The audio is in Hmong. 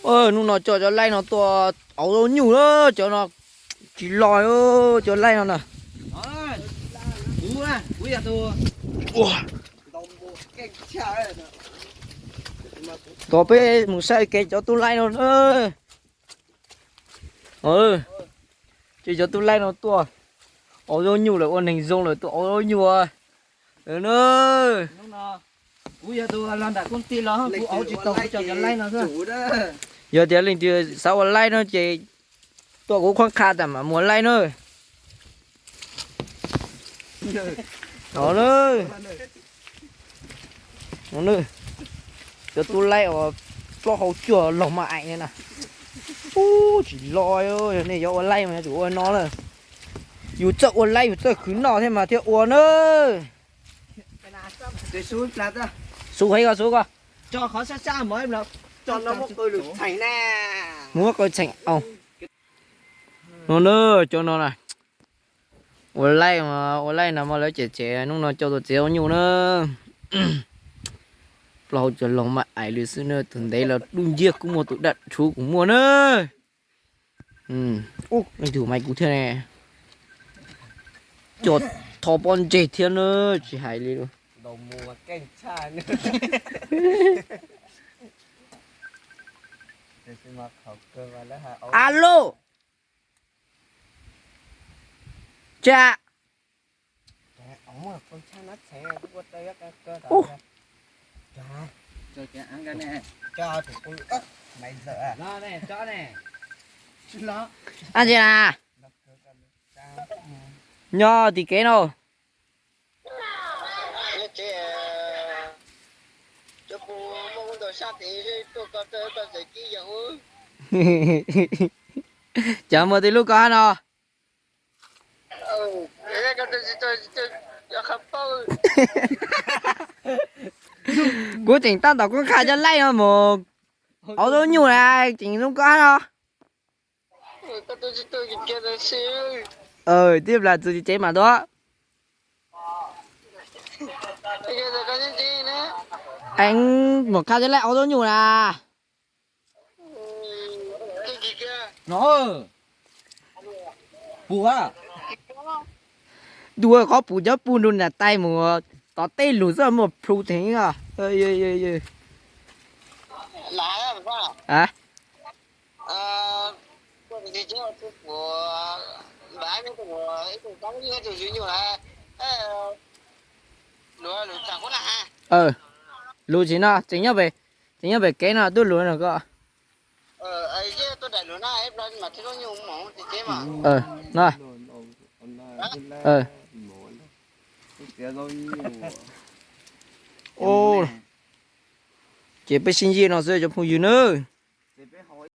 Hnub no coj cov laij no tuaj auv zaub nyuj na, cov no tsis loj, cov laij no na. Tos peb mus saib kev cov tub laij no na. Ces cov tub laij no tuaj auv zaub nyuj lawm, ua neeg zoo lawm tuaj auv zaub nyuj na. Yog tias leej twg xav ua laij no ces tuaj kuv qhuab qha tas mam mus ua laij na. Cov tub laij uas plaub hau cuag laug mas aim na. Ub, tsis loj, yog nej yuav ua laij mas yuav tsum ua no na. Yus txawj ua laij yus txawj khwv noj thiab mas thiaj ua na. Xub heev ko, xub ko. Mus muab qw txheem. No na, cov no na, ua laij, ua laij no mas lawv cem tsev, hnub no coj tuaj txiav zaub nyuj na. Plaub hau cuag laug mas aim li xwb na, tus ntev los dub nciab kuj muaj, tus daj rhuv kuj muaj na. Ub, leej twg maiv kuv thiab ne. Coj tho pob ntseg thiab na, tsis hais li. Alo. Tsa. Ub. Ab, tsis na. Nyob tim kev no. Cov muaj tej lub koj hab no. Kuv tseem tab tom kuj qha cov laij no mus auv zaub nyuj na, tseem zoo koj hab no. Tib plas txug tsev mas tuaj. Mus qha cov laij auv zaub nyuj na. No, pum, dua qhov pum cov pum nrug niam tais mus tom tej lug xwb muaj plhu theev. Lug tsis no, tseem nyob pem kev no, tub lug no ko. Ces peb sib ntsib no xwb cov phooj ywg nawb.